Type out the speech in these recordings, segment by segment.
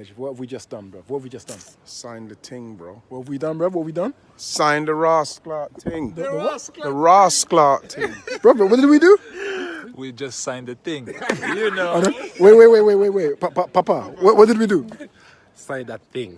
asecyeje. What have we just done, bro? What have we just done? Signed the ting, bro. What have we done, bro? What have we done? Signed the Ross Clark ting. The what? The Ross Clark ting. Bro, what did we do? We just signed the thing. You know. Wait. Papa, what did we do? Sign that thing.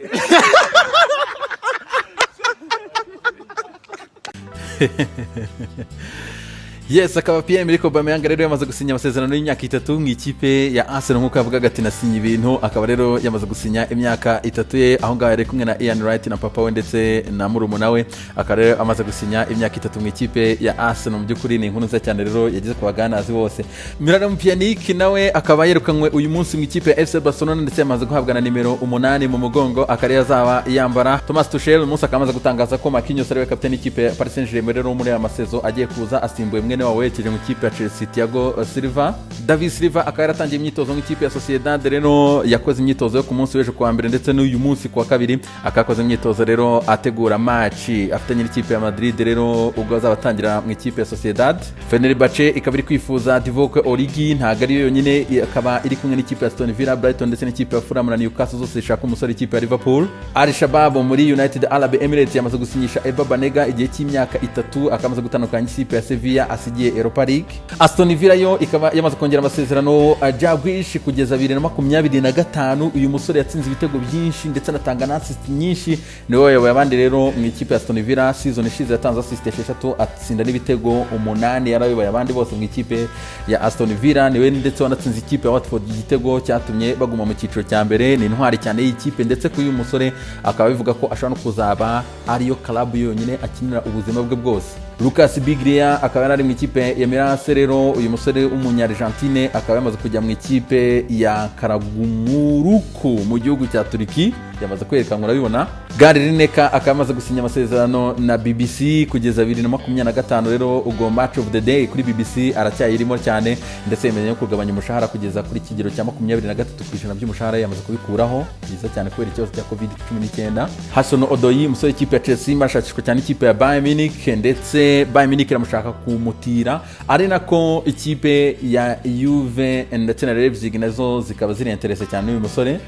Yes, akaba PM Aubameyang rero yamaze gusinya amasezerano y'imyaka 3 mu ikipe ya Arsenal nkuko avuga ati nasinye ibintu, akaba rero yamaze gusinya imyaka 3 ye aho ngaho ari kumwe na Ian Wright na papa we ndetse na murumuna we, akaba rero amaze gusinya imyaka 3 mu ikipe ya Arsenal. Mu by'ukuri ni inkuru nziza cyane rero yageze ku baganazi bose. Miralem Pjanic nawe akaba yerukanwe uyu munsi mu ikipe ya FC Barcelona ndetse yamaze guhabwa na nimero 8 mu mugongo, akaba yazaba yambara. Thomas Tuchel umunsi akamaze gutangaza ko Marquinhos ari we kapiteni y'ikipe ya Paris Saint-Germain rero muri aya masezo agiye kuza asimbuye wawe kije mu kipe ya Chelsea Thiago Silva. David Silva akaba yaratangiye imyitozo mu kipe ya Sociedad rero yakoze imyitozo yo ku munsi w'ejo kuwa mbere ndetse n'uyu munsi kuwa kabiri akakoze imyitozo rero ategura match afitanye n'ikipe ya Madrid rero ubwo azabatangira mu ikipe ya Sociedad. Fenerbahce ikaba iri kwifuza Divock Origi, ntago ari yonyine, akaba iri kumwe n'ikipe ya Aston Villa, Brighton ndetse n'ikipe ya Fulham na Newcastle zose zishaka umusore ikipe ya Liverpool. Al Shabab muri United Arab Emirates yamaze gusinyisha Eba Banega igihe cy'imyaka 3 akamaze gutandukanya ikipe ya Sevilla asigiye Europa League. Aston Villa yo ikaba yamaze kongera amasezerano Jaguish kugeza 2025. Uyu musore yatsinze ibitego byinshi ndetse anatanga na assist nyinshi, niwe yabaye abandi rero mu ikipe ya Aston Villa. Season ishize yatanze assist 6 atsinda n'ibitego 8, yarayoboye abandi bose mu ikipe ya Aston Villa. Niwe ndetse wanatsinze ikipe ya Watford igitego cyatumye baguma mu cyiciro cya mbere. Ni intwari cyane y'ikipe ndetse ko uyu musore akaba bivuga ko ashobora no kuzaba ariyo club yonyine akinira ubuzima bwe bwose. Lucas Biglia akaba ari mu ikipe ya Mirase rero, uyu musore w'umunya-Argentine akaba yamaze kujya mu ikipe ya Karagumuruku mu gihugu cya Turiki, yamaze kwerekanwa urabibona. Gary Lineker akaba yamaze gusinya amasezerano na BBC kugeza 2025 rero ubwo match of the day kuri BBC aracyayirimo cyane ndetse yemerewe kugabanya umushahara kugeza kuri kigero cya 23% by'umushahara yamaze kubikuraho, byiza cyane kubera ikibazo cya COVID-19. Hassan Odoi umusore ikipe ya Chelsea mashakishwa cyane ikipe ya Bayern Munich ndetse Bayern Munich iramushaka kumutira, ari nako ikipe ya Juve ndetse na Leipzig nazo zikaba ziri interesse cyane uyu musore.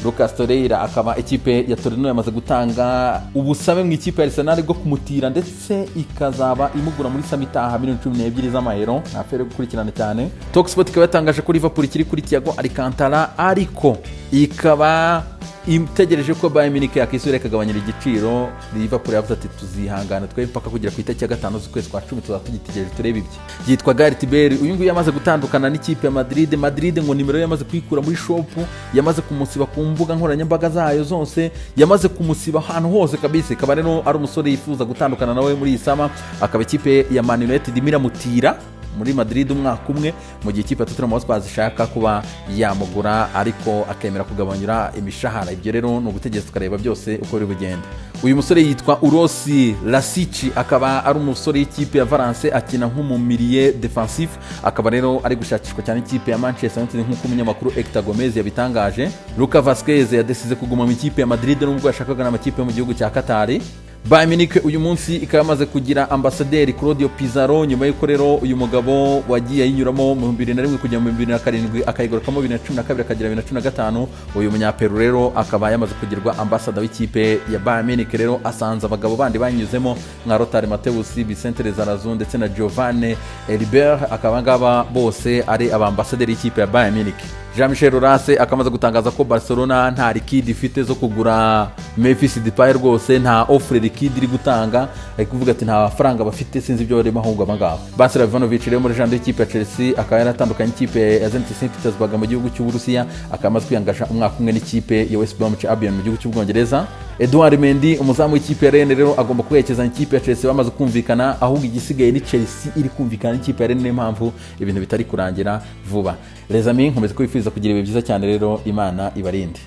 Lucas Torreira akaba ikipe ya Torino yamaze gutanga ubusabe mu ikipe ya Arsenal bwo kumutira ndetse ikazaba imugura muri samitaha 12 z'amayero, afere gukurikirana cyane. Talksport ikaba yatangaje ko Liverpool kiri kuri Thiago Alcantara ariko ikaba imtegereje ko Bayern Munich yakisubira ikagabanyira igiciro. Liverpool yavuze ati tuzihangana twe mpaka kugera ku itariki ya 5 z'ukwezi kwa 10 tuzatugitegereje turebe ibye. Yitwa Gareth Bale, uyu nguyu yamaze gutandukana n'ikipe ya Madrid ngo nimero yamaze kwikura muri shop, yamaze kumusiba ku mbuga nkoranyambaga zayo zose, yamaze kumusiba ahantu hose kabisa. Akaba rero ari umusore yifuza gutandukana nawe muri iyi sama, akaba ikipe ya Man United imiramutira muri Madrid umwaka umwe mu gihe ikipe ya Tottenham Hotspur zishaka kuba yamugura ariko akemera kugabanyura imishahara. Ibyo rero no gutegeza tukareba byose uko biri bugende. Uyu musore yitwa Urosi Lasici akaba ari umusore y'ikipe ya Valence akina nk'umumilier defensif, akaba rero ari gushakishwa cyane ikipe ya Manchester United nk'uko umunyamakuru Hector Gomez yabitangaje. Lucas Vazquez yadesize kuguma mu ikipe ya Madrid nubwo yashakaga n'amakipe yo mu gihugu cya Qatar. Bayern Munich uyu munsi ikaba yamaze kugira ambasaderi Claudio Pizarro nyuma y'uko rero uyu mugabo wagiye yinyuramo mu 2001 kujya mu 2007 akayigorokamo 2012 akagira 2015. Uyu munyaperu rero akaba yamaze kugirwa ambassador w'ikipe ya Bayern Munich rero asanze abagabo bandi banyuzemo nka Lothar Matthäus, Vicente Lizarazu ndetse na Giovanni Elibert, akaba ngaba bose ari abambasaderi y'ikipe ya Bayern Munich. Jean-Michel Aulas akamaze gutangaza ko Barcelona nta liquide ifite zo kugura Memphis Depay, rwose nta offer liquide iri gutanga, ari kuvuga ati nta faranga bafite sinzi ibyo barimo ahubwo abangaba. Basir Ivanovic rero muri jande y'ikipe ya Chelsea akaba yaratandukanye ikipe ya Zenit St Petersburg mu gihugu cy'Uburusiya, akamaze kwiyangasha umwaka umwe n'ikipe ya West Bromwich Albion mu gihugu cy'Ubwongereza. Edouard Mendy umuzamu w'ikipe ya Rennes rero agomba kwerekeza ikipe ya Chelsea bamaze kumvikana, ahubwo igisigaye ni Chelsea iri kumvikana n'ikipe ya Rennes, n'impamvu ibintu bitari kurangira vuba. Les amis, nkomeze kwifuza kugira ibihe byiza cyane rero, Imana ibarinde.